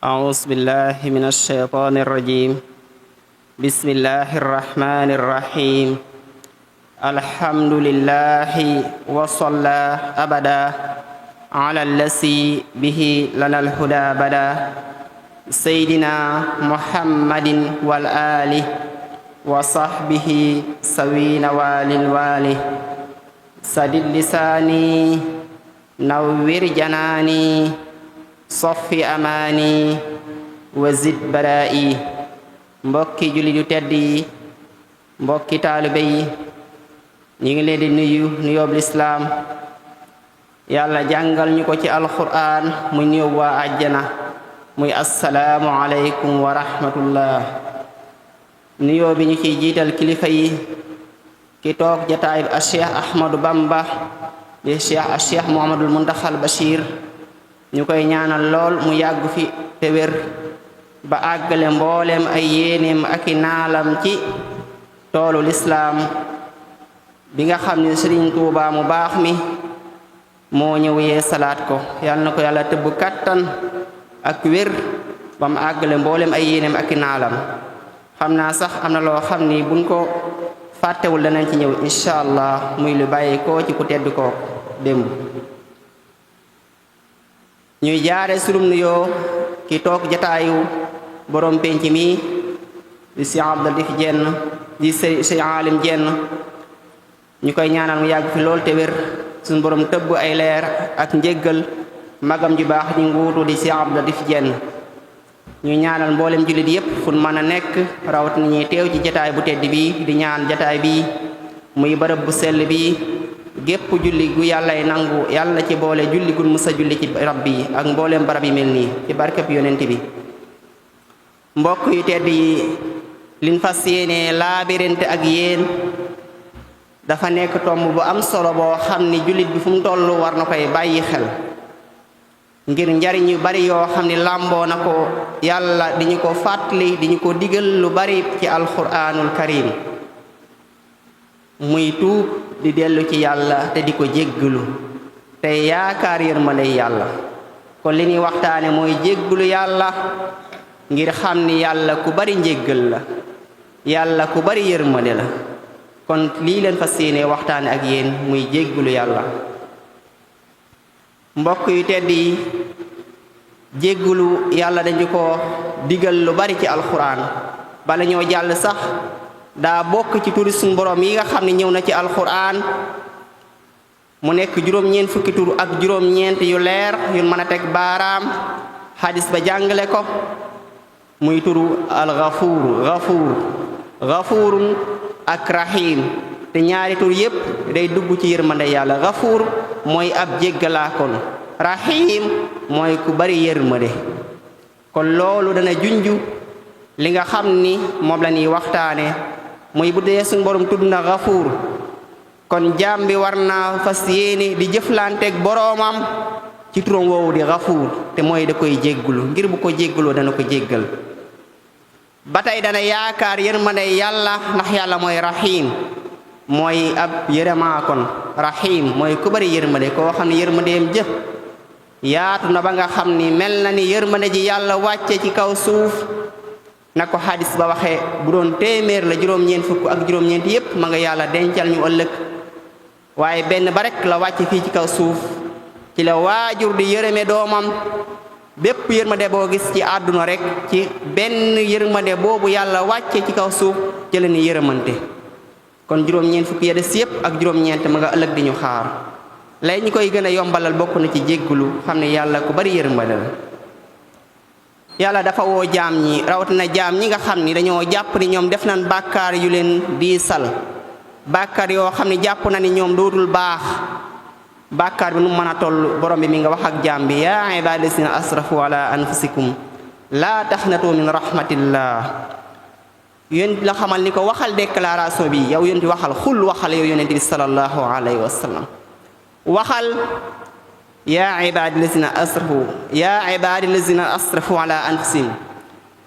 أعوذ بالله من الشيطان الرجيم بسم الله الرحمن الرحيم الحمد لله وصلى أبدا على الذي به لنا الهدى بدا سيدنا محمد والآله وصحبه سوين والي سدد لساني نوّر جناني soffi amaani wa zid baraa'i mbokki jullit yu tedd yi mbokki taalibe yi ñu ngi leen di nuyu nuyoob lislaam yàlla jàngal ñu ko ci alquraan mu ñëw waa àjjana muy assalaamu aleykum wa rahmatullah nuyoo bi ñu ciy jiital kilifa yi ki toog jataay bi Cheikh Ahmadou Bamba di Cheikh Mouhamadoul Mountakhal Bachir ñu koy ñaanal lool mu yàgg fi te wér ba àggale mbooleem ay yéeneem ak i naalam ci toolu lislaam bi nga xam ne Sëriñ Tuubaa mu baax mi moo ñëw yee salaat ko yal na ko yàlla tëbb kàttan ak wér ba mu àggale mbooleem ay yéeneem ak i naalam xam naa sax am na loo xam ni buñ ko fàttewul danañ ci ñëw incha allah muy lu bàyyi koo ci ku tedd ko démb ñuy jaare sulum nuyoo ki toog jataayu borom penc mi di Cheikh Abdou Latif Diène di Cheikh Alim Diène ñu koy ñaanal mu yàgg fi lool te wér suñu borom tëbb ay leer ak njéggal magam ju baax di nguutu di Cheikh Abdou Latif Diène ñu ñaanal mboolem jullit yépp fu mën a nekk rawat na ñuy teew ci jataay bu tedd bi di ñaan jataay bi muy bërëb bu sell bi gépp julli gu yàllay nangu yàlla ci boole julli gun musa julli ci rab bi ak mbooleem barab yi mel nii ci barkeb yonent bi mbokk yu tedd yi liñ fas yéene laabirante ak yéen dafa nekk tomb bu am solo boo xam ni jullit bi fu mu toll war na koy bàyyi xel ngir njariñ yu bari yoo xam ni làmboo na ko yàlla di ñu ko fàttali di ñu ko digal lu bari ci alquraanul karim muy tuub di dellu ci yàlla te di ko jéggalu te yaakaar yërmande yàlla kon li ñuy waxtaane mooy jéggalu yàlla ngir xam ni yàlla ku bari njéggal la yàlla ku bari yërmande la kon lii leen fas yéene waxtaane ak yéen muy jéggalu yàlla mbokk yu tedd yi jéggalu yàlla dañu ko digal lu bari ci alxuraan bala ñoo jàll sax daa bokk ci turi suñu borom yi nga xam ne ñëw na ci alquran mu nekk juróom-ñeent fukki tur ak juróom-ñeent yu leer yu mën a teg baaraam xadis ba jàngale ko muy turu gafuurun ak rahim te ñaari tur yépp day dugg ci yërmande yàlla gafuur mooy ab jéggalaakoon rahim mooy ku bari yërmande kon loolu dana junju li nga xam ni moom la ñuy waxtaane muy bu dee suñu borom tudd na gafuur kon jaam bi war naa fas yéene di jëflanteeg boroomam ci turam woowu di gafuur te mooy da koy jéggulu ngir bu ko jégguloo dana ko jéggal ba tey dana yaakaar yërmande yàlla ndax yàlla mooy rahim mooy ab yërëmaa kon rahim mooy ku bari yërmande koo xam ne yërmandeem jëf yaatu na ba nga xam ni mel na ni yërmande ji yàlla wàcce ci kaw suuf na ko xadis ba waxee bu doon téeméer la juróom-ñeent fukk ak juróom-ñeent yépp ma nga yàlla dencal ñu ëllëg waaye benn ba rek la wàcce fii ci kaw suuf ci la waajur di yërëme doomam bépp yërmande boo gis ci àdduna rek ci benn yërmande boobu yàlla wàcce ci kaw suuf ci la ni yërëmante kon juróom-ñeent fukk ya des yépp ak juróom-ñeent ma nga ëllëg di ñu xaar lay ñu koy gën a yombalal bokk na ci jéggulu xam ne yàlla ku bari yërmande la yàlla dafa woo jaam ñi rawatina jaam ñi nga xam ni dañoo jàpp ni ñoom def nañ bàkkaar yu leen diisal bàkkaar yoo xam ni jàpp na ni ñoom dootul baax bàkkaar bi nu mën a toll borom bi mi nga wax ak jaam bi yaa ibaadi llaziina asrafu ala anfusikum laa taxnatu min rahmatillah yonent la xamal ni ko waxal déclaration bi yow yonent waxal xul waxal yow yonent bi sallallahu alayhi wa sallam waxal yaa ibaadi lazina asrafu ala anfusihim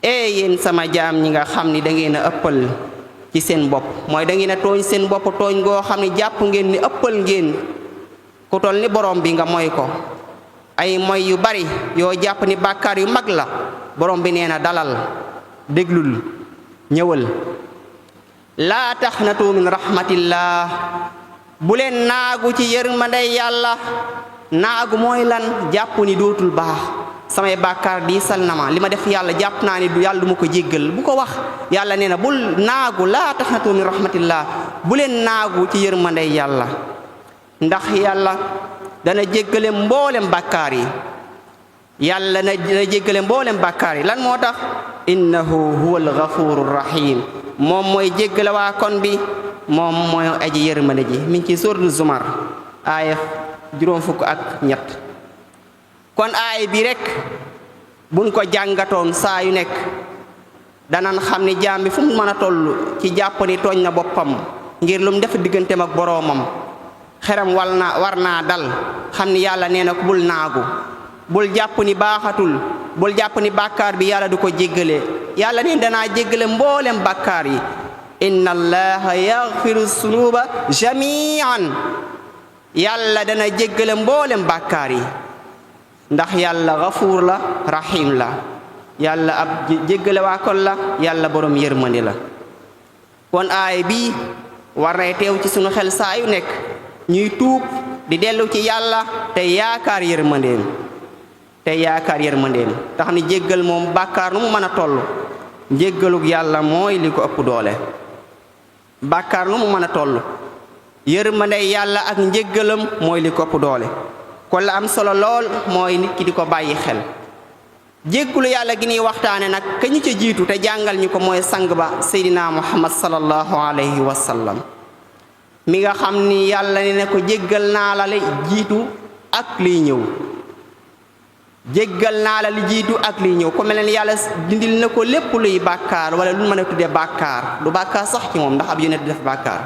yéen sama jaam ñi nga xam ni da ngeen a ëppal ci seen bopp mooy da ngeen a tooñ seen bopp tooñ goo xam ni jàpp ngeen ni ëppal ngeen ku tol ni borom bi nga moy ko ay moy yu bari yoo jàpp ni bàkkaar yu mag la borom bi nee na dalal déglul ñëwal laa taxnatu min rahmatillah bu leen naagu ci yërmande yàlla naagu mooy lan jàpp ni dootul baax samay bàkkaar diisal na ma li ma def yàlla jàpp naa ni du yàlla du ma ko jéggal bu ko wax yàlla nee na bul naagu laa taxnatu min rahmatillah bu leen naagu ci yërmande yàlla ndax yàlla dana jéggale mboolem bàkkaar yi yàlla dana jéggale mboolem bàkkaar yi lan moo tax innahu huwal ghafurur rahim moom mooy jéggale waa kon bi moom mooy aji yërmande ji mi ngi ci suratul zumar aaya 53 kon aaya bi rek buñ ko jàngatoon saa yu nekk danan xam ni jaam bi fu mu mën a toll ci jàpp ni tooñ na boppam ngir lu mu def digganteem ak boroomam xeram war naa dal xam ni yàlla nee na ko bul naagu bul jàpp ni baaxatul bul jàpp ni bàkkaar bi yàlla du ko jéggale yàlla ne danaa jéggale mboolem bàkkaar yi inna allaha yaghfiru sunuba jamian yàlla dana jéggale mboolem bàkkaar yi ndax yàlla gafuur la rahim la yàlla ab jéggale waa kon la yàlla borom yërmandi la kon aay bi war nay teew ci sunu xel saa yu nekk ñuy tuub di dellu ci yàlla te yaakaar yërmandeem tax ni jéggal moom bàkkaar nu mu mën a toll jéggalug yàlla mooy li ko ëpp doole bàkkaar nu mu mën a toll yërmande yàlla ak njéggalam mooy li ko ëpp doole kon la am solo lool mooy nit ki di ko bàyyi xel jéggalu yàlla gi ñuy waxtaane nag ka ñu ca jiitu te jàngal ñu ko mooy sang ba seydina muhammad sallallahu alayhi wa sallam mi nga xam ni yàlla ne ko jéggal naa la li jiitu ak liy ñëw jéggal naa la li jiitu ak liy ñëw ko mel ne yàlla dindil na ko lépp luy bàkkaar wala lu mën a tuddee bàkkaar du bàkkaar sax ci moom ndax ab yonent du def bàkkaar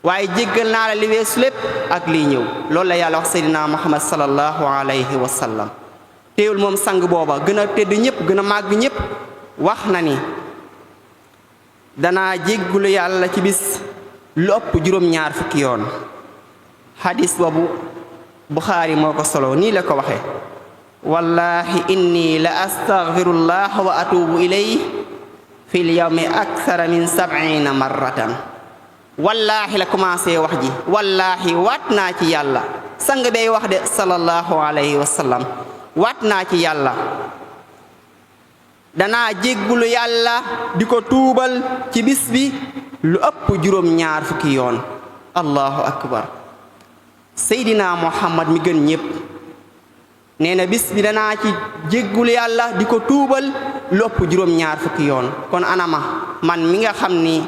waaye jéggal naa la li weesu lépp ak liy ñëw loolu la yàlla wax seydina muhammad sallallahu alayhi wa sallam teewul moom sang booba gën a tedd ñëpp gën a màgg ñëpp wax na ni danaa jéggalu yàlla ci bis lu ëpp juróom-ñaar fukki yoon hadis boobu buxaari moo ko solo nii la ko waxe wallahi inni la astaghfirullah wa atubu ilayhi fil yawmi akthara min 70 marratan wallahi la commencé wax ji wallahi waat naa ci yàlla sang bay wax de sallallahu alayhi wa sallam waat naa ci yàlla danaa jéggulu yàlla di ko tuubal ci bis bi lu ëpp juróom-ñaar fukki yoon allahu akbar seydina muhammad mi gën ñépp nee na bis bi danaa ci jéggulu yàlla di ko tuubal lu ëpp juróom-ñaar fukki yoon kon anama man mi nga xam ni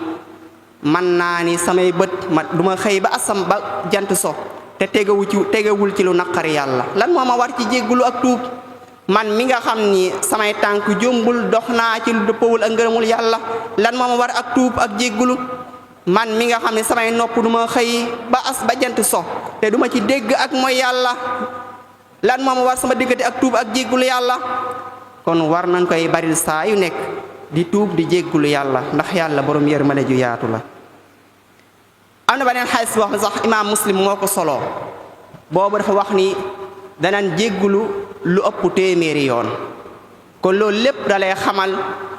man naa ni samay bët ma duma xëy ba asam ba jant so te tegewul ci lu naqari yàlla lan moo ma war ci jéggulu ak tuub man mi nga xam ni samay tànk jombul dox naa ci lu dëppawul ak ngërëmul yàlla lan moo ma war ak tuub ak jéggulu man mi nga xam ni samay nopp duma xëy ba jant so te duma ci dégg ak mooy yàlla lan moo ma war sama diggante ak tuub ak jéggulu yàlla kon war nañ koy baril saa yu nekk di tuub di jéggulu yàlla ndax yàlla borom yërmande ju yaatu la am na beneen xadis boo xam ne sax imaam muslim moo ko soloo boobu dafa wax ni danañ jéggulu lu ëpp téeméeri yoon kon loolu lépp dalay xamal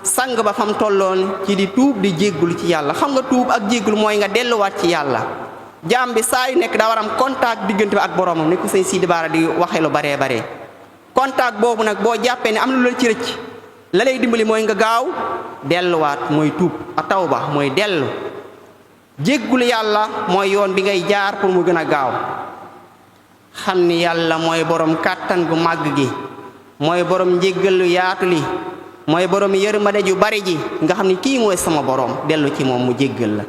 sang ba fam tolloon ci di tuub di jéggulu ci yàlla xam nga tuub ak jéggulu mooy nga delluwaat ci yàlla jaam bi saa yu nekk daa war am contact diggante bi ak boromam ni ko sëñ Sidi Baara di waxee lu baree baree contact boobu nag boo jàppee ne am na lu la ci rëcc la lay dimbali mooy nga gaaw delluwaat mooy tuub a tawba mooy dellu jéggulu yàlla mooy yoon bi ngay jaar pour mu gën a gaaw xam ni yàlla mooy borom kàttan gu màgg gi mooy borom njéggal lu yaatu li mooy borom yërmande ju bari ji nga xam ni kii mooy sama borom dellu ci moom mu jéggal la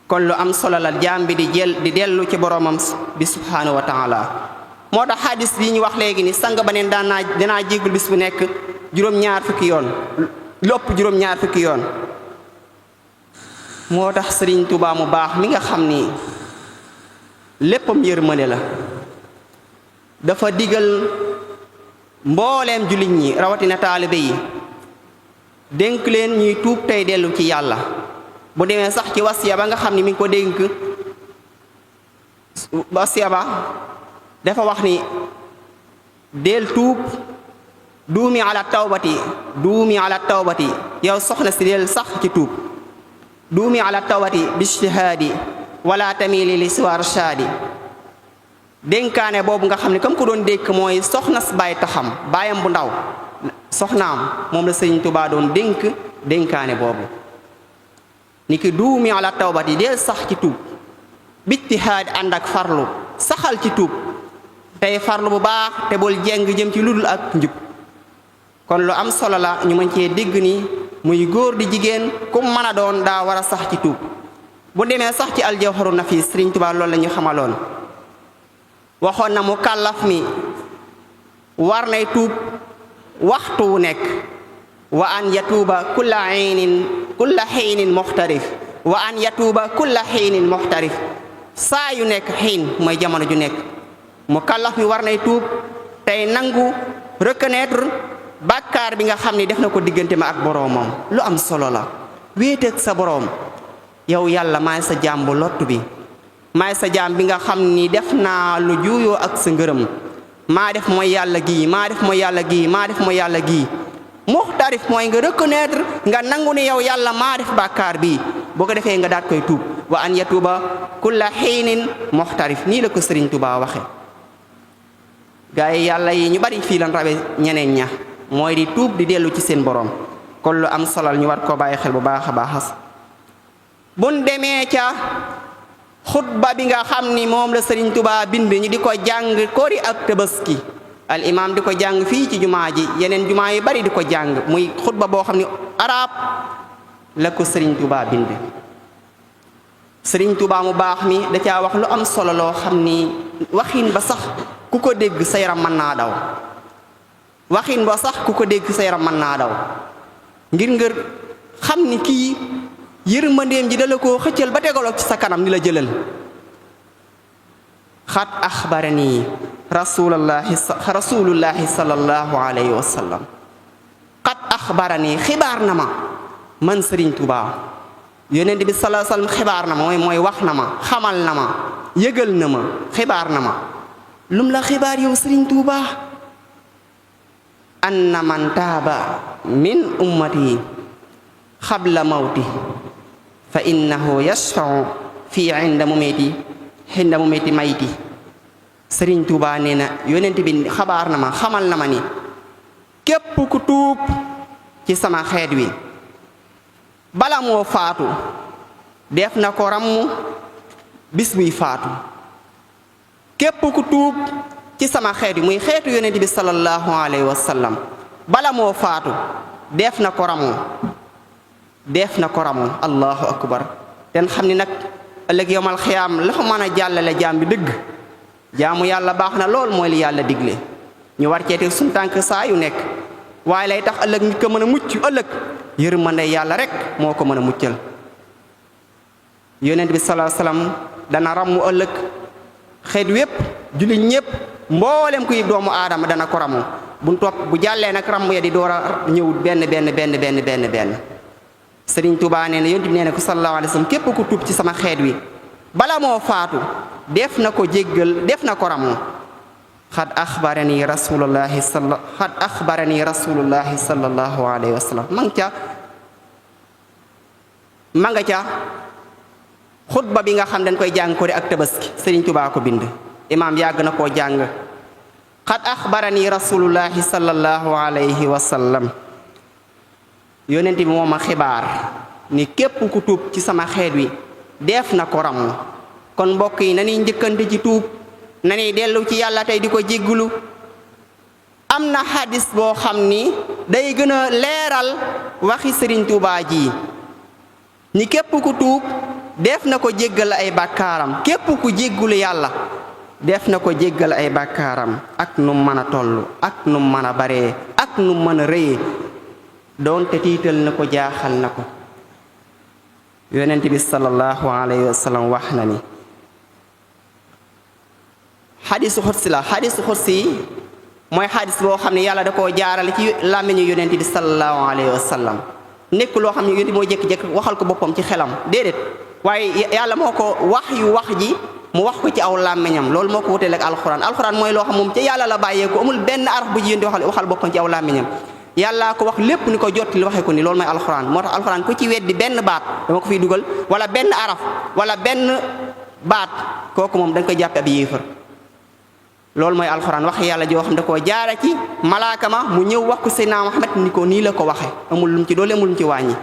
kon lu am solo la jaam bi di dellu ci boromam bi subhaanahu wa taala moo tax hadis bi ñu wax léegi ni sang ba neen danaa jéggul bis bu nekk juróom-ñaar fukki yoon lopp juróom-ñaar fukki yoon moo tax Sëriñ Tuubaa mu baax mi nga xam ni léppam yërmande la dafa digal mbooleem jullit ñi rawatina taalibe yi dénk leen ñuy tuub tey dellu ci yàlla bu demee sax ci wasiya ba nga xam ni mi ngi ko dénk wasiya ba dafa wax ni del tuub duumi ala tawbati yow soxna si del sax ci tuub duumi ala tawbati bijtihaadi wala tamili li siwa rashaadi dénkaane boobu nga xam ne comme ku doon dékk mooy soxna si baay taxam baayam bu ndaw soxnaam moom la Sëriñ Tuubaa doon dénkaane boobu ni ki duumi ala tawbati del sax ci tuub bijtihaadi ànd ak farlu saxal ci tuub tey farlu bu baax te bul jeng jëm ci ludul ak njub kon lu am solo la ñu mën cee dégg ni muy góor di jigéen ku mën a doon daa war a sax ci tuub bu demee sax ci aljawharu nafis Sëriñ Tuubaa loolu la ñu xamaloon waxoon na mu kàllaf mi war nay tuub waxtu wu nekk wa an yatuuba kulla xiinin muxtarif wa an yatuuba kulla xiinin muxtarif saa yu nekk xiin mooy jamono ju nekk mu kàllaf mi war nay tuub tey nangu reconnaître bàkkaar bi nga xam ni def na ko diggante ma ak boroomam lu am solo la wéeteeg sa boroom yow yàlla maay sa jaam bu lottu bi maay sa jaam bi nga xam ni def naa lu juuyoo ak sa ngërëm maa def mooy yàlla gii maa def mooy yàlla gii muxtarif mooy nga reconnaître nga nangu ni yow yàlla maa def bàkkaar bii boo ko defee nga daat koy tuub wa an yatuuba kulla xiinin muxtarif nii la ko Sëriñ Tuubaa waxe gaa yi yàlla yi ñu bari fii lan rawe ñeneen ña mooy di tuub di dellu ci seen boroom kon lu am solal ñu war koo bàyyi xel bu baax a baax buñ demee ca xutba bi nga xam ni moom la Sëriñ Tuubaa bind ñu di ko jàng kori ak Tabaski al imam di ko jàng fii ci jumaa ji yeneen jumaa yu bari di ko jàng muy xutba boo xam ni arab la ko Sëriñ Tuubaa bind Sëriñ Tuubaa mu baax mi da caa wax lu am solo loo xam ni waxin ba sax ku ko dégg sa yaram mën naa daw waxin ba sax ku ko dégg sa yaram mën naa daw ngir nga xam ni kii yërmandeem ji dala koo xëccal ba tegaloo ci sa kanam ni la jëlal xat axbarani rasulullahi sallallahu alayhi wa sallam xat axbarani xibaar na ma man Sëriñ Tuubaa yonent bi sallallahu alayhi wa sallam xibaar na ma mooy wax na ma xamal na ma yëgal na ma xibaar na ma lum la xibaar yow Sëriñ Tuubaa anna man taaba min ummati xabla mawti fa innahu yashfau fii inda mumiti mayti Sëriñ Tuubaa nee na yonent bi xabaar na ma xamal na ma ni képp ku tuub ci sama xeet wi bala moo faatu def na ko ramm bis buy faatu képp ku tuub ci sama xeet wi muy xeetu yonent bi sallallahu alayhi wa sallam bala moo faatu def na ko ramu allahu akbar ten xam ni nag ëllëg yowmal xiyaam la fa mën a jàllale jaam bi dëgg jaamu yàlla baax na lool mooy li yàlla digle ñu war ceete suñ tànk saa yu nekk waaye lay tax ëllëg nit ko mën a mucc ëllëg yërmande yàlla rek moo ko mën a muccal yonent bi sallallahu alayhi wasallam dana ramu ëllëg xeet wépp jullit ñépp mboolem kuy doomu aadama dana ko ramu bu topp bu jàllee nag ramu ya di door a ñëw benn Sëriñ Tuubaa nee na yonent bi nee na ko sallallahu alayhi wasallam képp ku tuub ci sama xeet wi bala moo faatu def na ko jéggal def na ko ramu xad axbarani rasulullahi sallallahu alayhi wa sallam ma nga ca xutba bi nga xam dañ koy jàng ko ak Tabaski Sëriñ Tuubaa ko bind imaam yàgg na koo jàng xad axbarani rasulullahi sallallahu alayhi wa sallam yonent bi moo ma xibaar ni képp ku tuub ci sama xeet wi def na ko ramu kon mbokk yi nañuy njëkkante ci tuub nañuy dellu ci yàlla tey di ko jéggulu am na xadis boo xam ni day gën a leeral waxi Sëriñ Tuubaa ji ni képp ku tuub def na ko jéggal ay bàkkaaram képp ku jéggulu yàlla def na ko jéggal ay bàkkaaram ak nu mën a toll ak nu mën a baree ak nu mën a rëyee doonte tiital na ko jaaxal na ko yonent bi sallallahu alayhi wa sallam wax na ni xadisu xutsi la xadisu xutsi mooy xadis boo xam ne yàlla da koo jaarale ci làmmiñu yonent bi sallallahu alayhi wa sallam nekk loo xam ne yonent moo jékki-jékki waxal ko boppam ci xelam déedéet waaye yàlla moo ko wax ji mu wax ko ci aw làmmiñam loolu moo ko wuteel ak alxuraan alxuraan mooy loo xam moom ca yàlla la bàyyee ko amul benn araf bu jigéen di waxal boppam ci aw làmmiñam yàllaa ko wax lépp ni ko jottali waxee ko ni loolu mooy alxuraan moo tax alxuraan ku ci weddi benn baat dama ko fiy dugal wala benn araf wala benn baat kooku moom dañ koy jàppe ab yéefar loolu mooy alxuraan wax yàlla joo xam da koo jaara ci malaaka ma mu ñëw wax ko Seydina Muhammad ni ko nii la ko waxe amul lu mu ci doole amul lu mu ci wàññi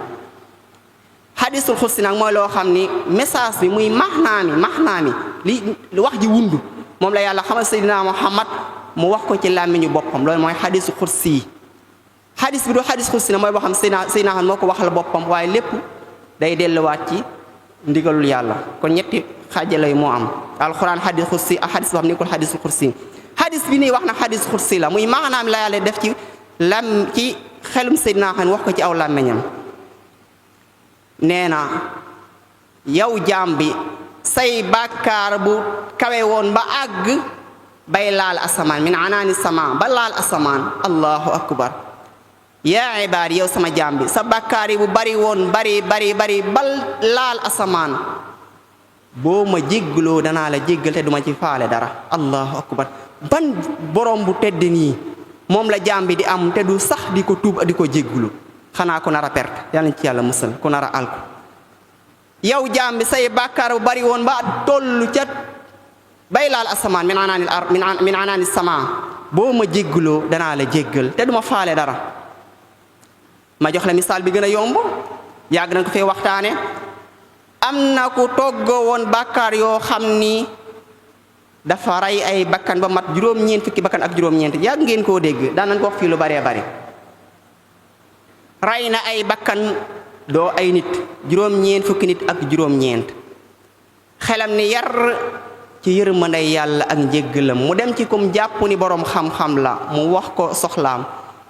xadisul xudsi nag mooy loo xam ni message bi muy maxnaa mi li wax ji wundu moom la yàlla xamal Seydina Muhammad mu wax ko ci làmmiñu boppam loolu mooy xadisu xudsi yi xadis bi du xadis xudsi na mooy boo xam Seydina Muhammad moo ko waxal boppam waaye lépp day delluwaat ci ndigalul yàlla kon ñetti xaajale yi moo am alxuraan xadis xudsi ak xadis boo xam nekkul xadisul xudsi xadis bi nii wax na xadis xudsi la muy maanaam la yàlla def ci ci xelum Seydina Muhammad wax ko ci aw làmmiñam nee na yow jaam bi say bàkkaar bu kawe woon ba àgg bay laal asamaan min anaani sama ba laal asamaan allahu akbar yaa ibaad yow sama jaam bi sa bàkkaar yi bu bari woon bari bal laal asamaan boo ma jéggaloo danaa la jéggal te duma ci faale dara allahu akbar ban borom bu tedd nii moom la jaam bi di am te du sax di ko tuub di ko jéggalu xanaa ku nar a perte yàlla na ci yàlla musal ku nar a alku yow jaam bi say bàkkaar bu bari woon ba tollu ca bay laal asamaan min anaani sama boo ma jéggaloo danaa la jéggal te duma faale dara ma jox la misaal bi gën a yomb yàgg nañ ko fee waxtaane am na ku toggoo woon bàkkaar yoo xam ni dafa rey ay bakkan ba mat juróom-ñeent fukki bakkan ak juróom-ñeent yàgg ngeen koo dégg daan nañ ko wax fii lu baree bari rey na ay bakkan doo ay nit juróom-ñeent fukki nit ak juróom-ñeent xelam ni yar ci yërmande yàlla ak njéggalam mu dem ci kum jàpp ni borom xam-xam la mu wax ko soxlaam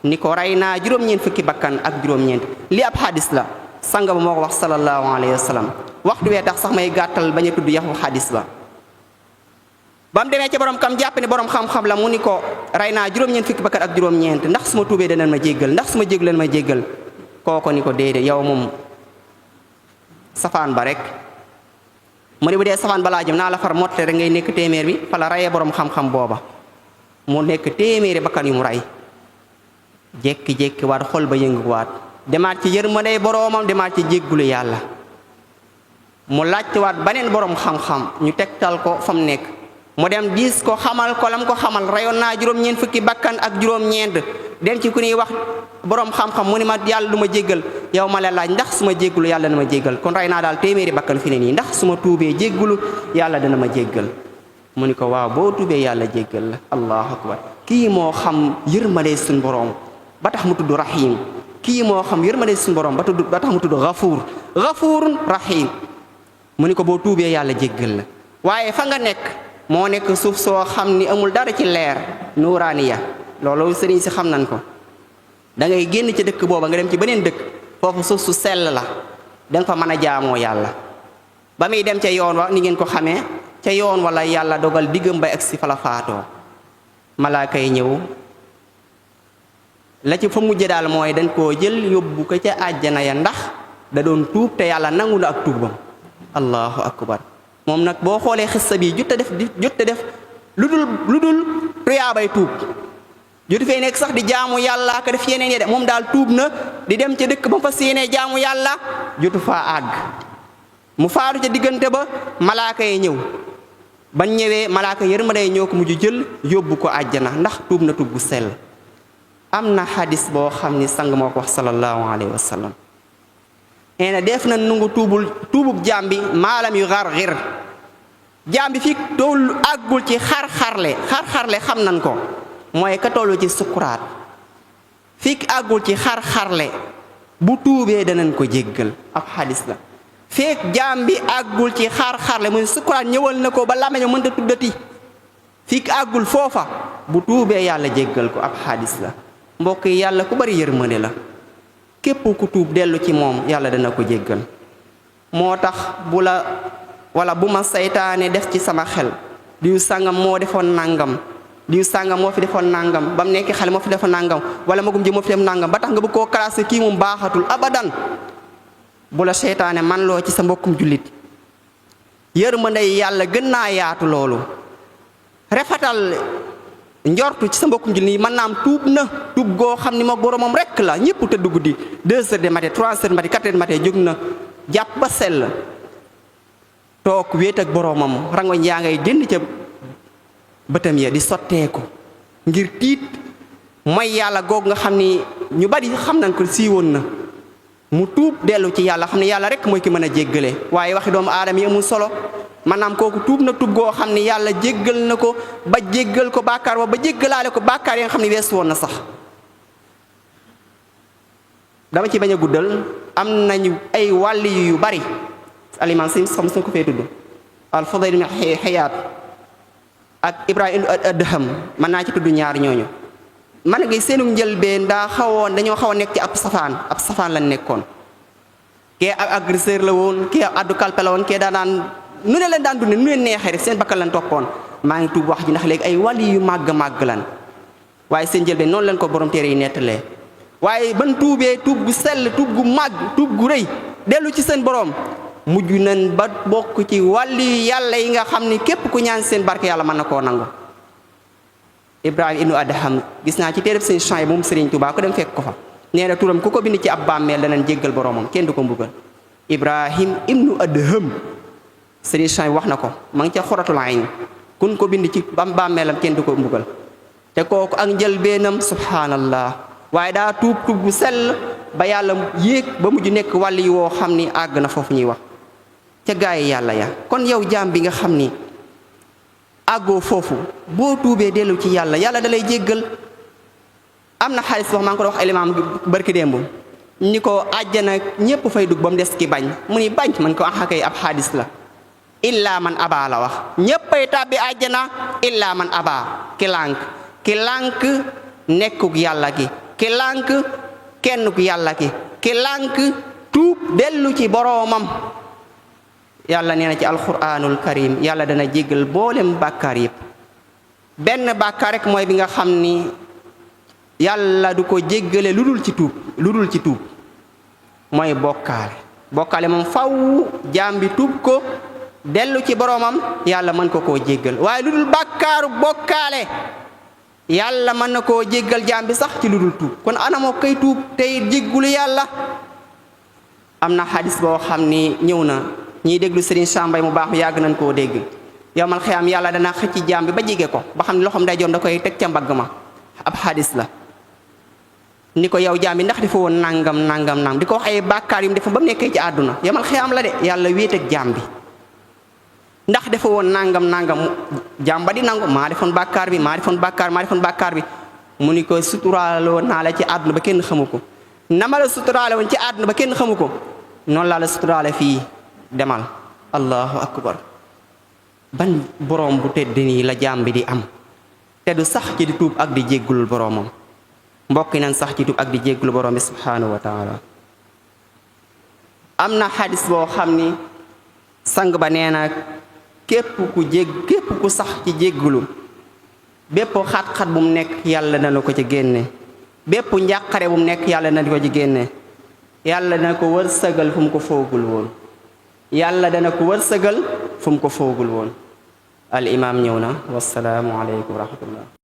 ni ko rey naa juróom-ñeent fukki bakkan ak juróom-ñeent li ab xadis la sanga ba moo ko wax sallallahu alayhi wa sallam waxtu wee tax sax may gàttal bañ a tudd yaxu xadis ba ba mu demee ca borom kam jàpp ni borom xam-xam la mu ni ko rey naa juróom-ñeent fukki bakkan ak juróom-ñeent ndax su ma tuubee danañ ma jéggal ndax su ma jéggal leen ma jéggal kooko ni ko déedéet yow moom safaan ba rek mu ne bu dee safaan balaa jëm naa la far motte rek ngay nekk téeméer bi fa la reyee borom xam-xam booba mu nekk téeméeri bakkan yu mu rey jékki-jékki waat xol ba yënguwaat demaat ci yërmande boroomam demaat ci jéggulu yàlla mu laajtewaat baneen borom xam-xam ñu tegtal ko fa mu nekk mu dem diis ko xamal ko lam ko xamal reyoon naa juróom-ñeent fukki bakkan ak juróom-ñeent dem ci ku ñuy wax borom xam-xam mu ni ma yàlla du ma jéggal yow ma la laaj ndax su ma jéggulu yàlla dana ma jéggal kon rey naa daal téeméeri bakkan fi ne nii ndax su ma tuubee jéggulu yàlla dana ma jéggal mu ni ko waaw boo tuubee yàlla jéggal la allahu akbar kii moo xam yërmande suñ borom ba tax mu tudd rahim kii moo xam yërmande suñu borom ba tax mu tudd ghafuurun rahim mu ni ko boo tuubee yàlla jéggal la waaye fa nga nekk moo nekk suuf soo xam ni amul dara ci leer nuuraaniya loolu sëriñ si xam nañ ko da ngay génn ci dëkk booba nga dem ci beneen dëkk foofu suuf su sell la danga fa mën a jaamoo yàlla ba muy dem ca yoon wa ni ngeen ko xamee ca yoon wala yàlla dogal diggam ba agsi fa la faatoo malaaka yi ñëw la ci fa mujje daal mooy dañ koo jël yóbbu ko ca àjjana ya ndax da doon tuub te yàlla nangu na ak tuubam allahu akbar moom nag boo xoolee xissa bi jutta def lu dul tuyaabay tuub jotu fee nekk sax di jaamu yàlla ka def yeneen de moom daal tuub na di dem ca dëkk ba fas yéenee jaamu yàlla jotu faa àgg mu faatu ca diggante ba malaaka yi ñëw ban ñëwee malaaka yërmande ñoo ko mujj jël yóbbu ko àjjana ndax tuub na tuub bu sell am na xadis boo xam ni sang moo ko wax sallallahu alayhi wa sallam nee na def na nungu tuubub jaam bi maalam yu xar-xir jaam bi fii toll àggul ci xar-xarle xam nan ko mooy ka toll ci sukuraat fii àggul ci xar-xarle bu tuubee danañ ko jéggal ab xadis la feek jaam bi àggul ci xar-xarle muy sukuraat ñëwal na ko ba làmmiñam mënta tuddati fii àggul foofa bu tuubee yàlla jéggal ko ab xadis la mbokk yi yàlla ku bari yërmande la képp ku tuub dellu ci moom yàlla dana ko jéggal moo tax bu ma saytaane def ci sama xel diw sàngam moo defoon nangam diw sàngam moo fi defoon nangam ba mu nekk xale moo fi defoon nangam wala magum ji moo fi def nangam ba tax nga bëgg koo classé kii moom baaxatul abadan bu la seytaane man loo ci sa mbokkum jullit yërmande yàlla gën naa yaatu loolu. rafetal njortu ci sa mbokkum jullit mën naa am tuub na tuub goo xam ni moom boromam rek la ñëpp tëdd guddi 2 heures du matin 3 heures du matin 4 heures du matin jóg na jàpp ba sell toog wéet ak boromam rangoñ yaa ngay génn ca bëtam ya di sotteeku ngir tiit mooy yàlla googu nga xam ni ñu bari xam nañ ko siiwoon na mu tuub dellu ci yàlla xam ne yàlla rek mooy ki mën a jéggale waaye waxi doomu aadama yi amul solo maanaam kooku tuub na tuub goo xam ni yàlla jéggal na ko ba jéggal ko bàkkaar ba jéggalaale ko bàkkaar yi nga xam ne weesu woon na sax. dama ci bañ a guddal am nañu ay wàlli yu bari aliman si xam suñ ko fee tudd al Fudayl ibn Iyaad ak Ibrahim ibn Adham mën naa ci tudd ñaar ñooñu. man nga seenu njëlbeen dañoo xaw a nekk ci ab safaan lañ nekkoon kee ab agresseur la woon kee ab addu kalpe la woon kee daan nu ne leen daan dunde nu leen neexee rek seen bakkan lañ toppoon. maa ngi tuub wax ji ndax léegi ay wàlli yu màgg lan waaye seen njëlbeen noonu leen ko borom téere yi nettalee waaye ban tuubee tuub gu sell tuub gu màgg tuub gu rëy dellu ci seen borom mujj nañ ba bokk ci wàlli yàlla yi nga xam ni képp ku ñaan seen barke yàlla mën na koo nangu. Ibrahim ibnu Adham gis naa ci téereb seen champs moom Serigne Touba ko dem fekk ko fa nee na turam ku ko bind ci ab bàmmeel danañ jéggal boromam kenn du ko mbugal. Ibrahim ibnu Adham Serigne champs wax na ko ma ngi ca Xuratul Ayn kun ko bind ci bàmmeelam kenn du ko mbugal te kooku ak njëlbeenam subhanallah waaye daa tuub bu sell ba yàlla yéeg ba mujj nekk wàll yi woo xam ni àgg na foofu ñuy wax ca gaay yàlla ya. kon yow jaam bi nga xam ni àggoo foofu boo tuubee dellu ci yàlla yàlla da lay jéggal. am na xaalis wax maa ngi ko wax limaam barki démb ni ko àjjana ñépp fay dugg ba mu des ki bañ mu ni bañ man ko axakay ab xaalis la illaa man abaa la wax ñéppay tàbbi àjjana illaa man abaa ki lànk nekkuk yàlla gi ki lànk kennuk yàlla ki lànk tuub dellu ci boroomam. yàlla nee na ci alquranul karim yàlla dana jéggal boolem bàkkaar yépp benn bàkkaar rek mooy bi nga xam ni yàlla du ko jéggale lu dul ci tuub mooy bokkaale moom faw jaam bi tuub ko dellu ci boroomam yàlla mën ko koo jéggal waaye lu dul bàkkaaru bokkaale yàlla mën na koo jéggal jaam bi sax ci lu dul tuub kon anamoo koy tuub tey jéggulu yàlla. am na xadis boo xam ni ñëw na ñiy déglu Serigne Sambay mu baax yàgg nañ koo dégg yowmal xiyaam yàlla dana xëcc jaam bi ba jege ko ba xam ne loxoom day joom da koy teg ca mbagg ma ab xadis la ni ko yow jaam bi ndax dafa woon nangam di ko wax ay bàkkaar yu mu def ba mu nekkee ci àdduna yowmal xiyaam la de yàlla wéet ak jaam bi ndax dafa woon nangam jaam ba di nangu maa defoon bàkkaar bi mu ni ko suturaaloo naa la ci àdduna ba kenn xamu ko na ma la suturaale woon ci àdduna ba kenn xamu ko noonu laa la suturaale fii demal. allahu akbar ban borom bu tedd nii la jaam bi di am te du sax ci di tuub ak di jéggulul boromam. mbokk yi nañ sax ci tuub ak di jéggulu borom bi subhanahu wa taala. am na xadis boo xam ni sang ba nee na képp ku sax ci jéggulu bépp xat-xat bu mu nekk yàlla na ko ci génne bépp njàqare bu mu nekk yàlla na ko ci génne yàlla dana ko wërsëgal fu mu ko foogul woon al imaam ñëw na wassalaamu aleykum wa rahmatullah.